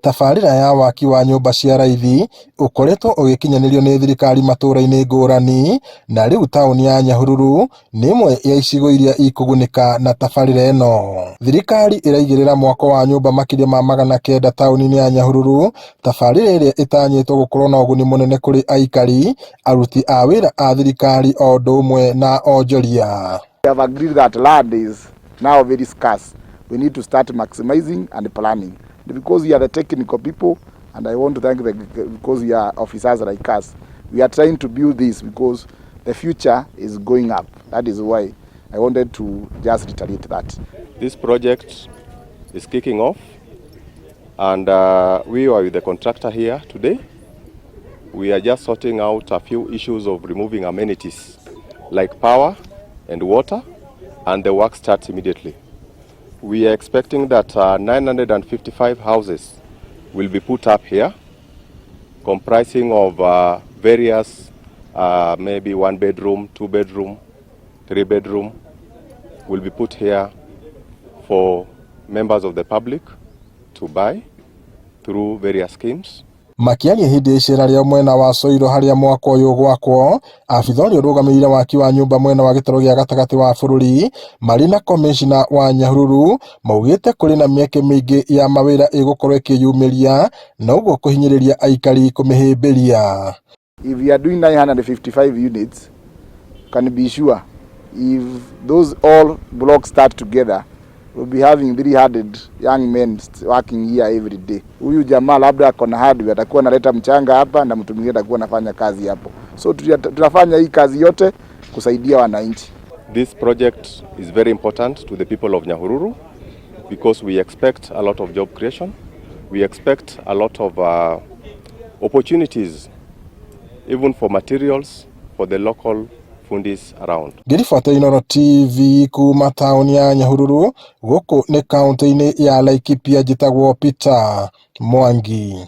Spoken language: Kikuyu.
Tabarĩra ya waki wa nyũmba cia raithi ũkoretwo ũgĩkinyanĩrio nĩ thirikari matũra-inĩ ngũrani, na rĩu taũni ya Nyahururu nĩ ĩmwe ya icigo iria ikũgunĩka na tabarĩra ĩno. Thirikari ĩraigĩrĩra mwako wa nyũmba makĩria ma 900 taũni-inĩ ya Nyahururu, tabarĩra ĩrĩa ĩtanyĩtwo gũkorwo na ũguni mũnene kũrĩ aikari, aruti a wĩra a thirikari o ũndũ ũmwe na onjoria. We have agreed that land is now very scarce. We need to start maximizing and planning. And because we are the technical people, and I want to thank the, because we are officers like us, we are trying to build this because the future is going up. That is why I wanted to just reiterate that. This project is kicking off, and we are with the contractor here today. We are just sorting out a few issues of removing amenities like power and water, and the work starts immediately. We are expecting that 955 houses will be put up here, comprising of various maybe one bedroom, two bedroom, three bedroom, will be put here for members of the public to buy through various schemes. Makĩaria hĩndĩ ya icera rĩao mwena wa Soiro harĩa mwako ũyũ ũgwakwo, abitha ũrĩa ũrũgamĩrĩire waki wa nyũmba mwena wa gĩtarũ gĩa gatagatĩ wa bũrũri marĩ na komĩcina wa Nyahururu maugĩte kũrĩ na mĩeke mĩingĩ ya mawĩra ĩgũkorwo ĩkĩyumĩria na ũguo kũhinyĩrĩria aikari kũmĩhĩmbĩria. If we are doing 955 units, can be sure if those all blocks start together, we'll be having 300 young men working here every day. Huyu jamaa labda ako na hardware, atakuwa analeta mchanga hapa na mtu mwingine atakuwa anafanya kazi hapo. So tunafanya hii kazi yote kusaidia wananchi. This project is very important to the people of Nyahururu because we expect a lot of job creation. We expect a lot of opportunities even for materials for the local fundis around. Ngĩribota Inooro TV kuma taũni ya Nyahururu, gũkũ nĩ kaũntĩ-inĩ ya Laikipia, njĩtagwo Peter Mwangi.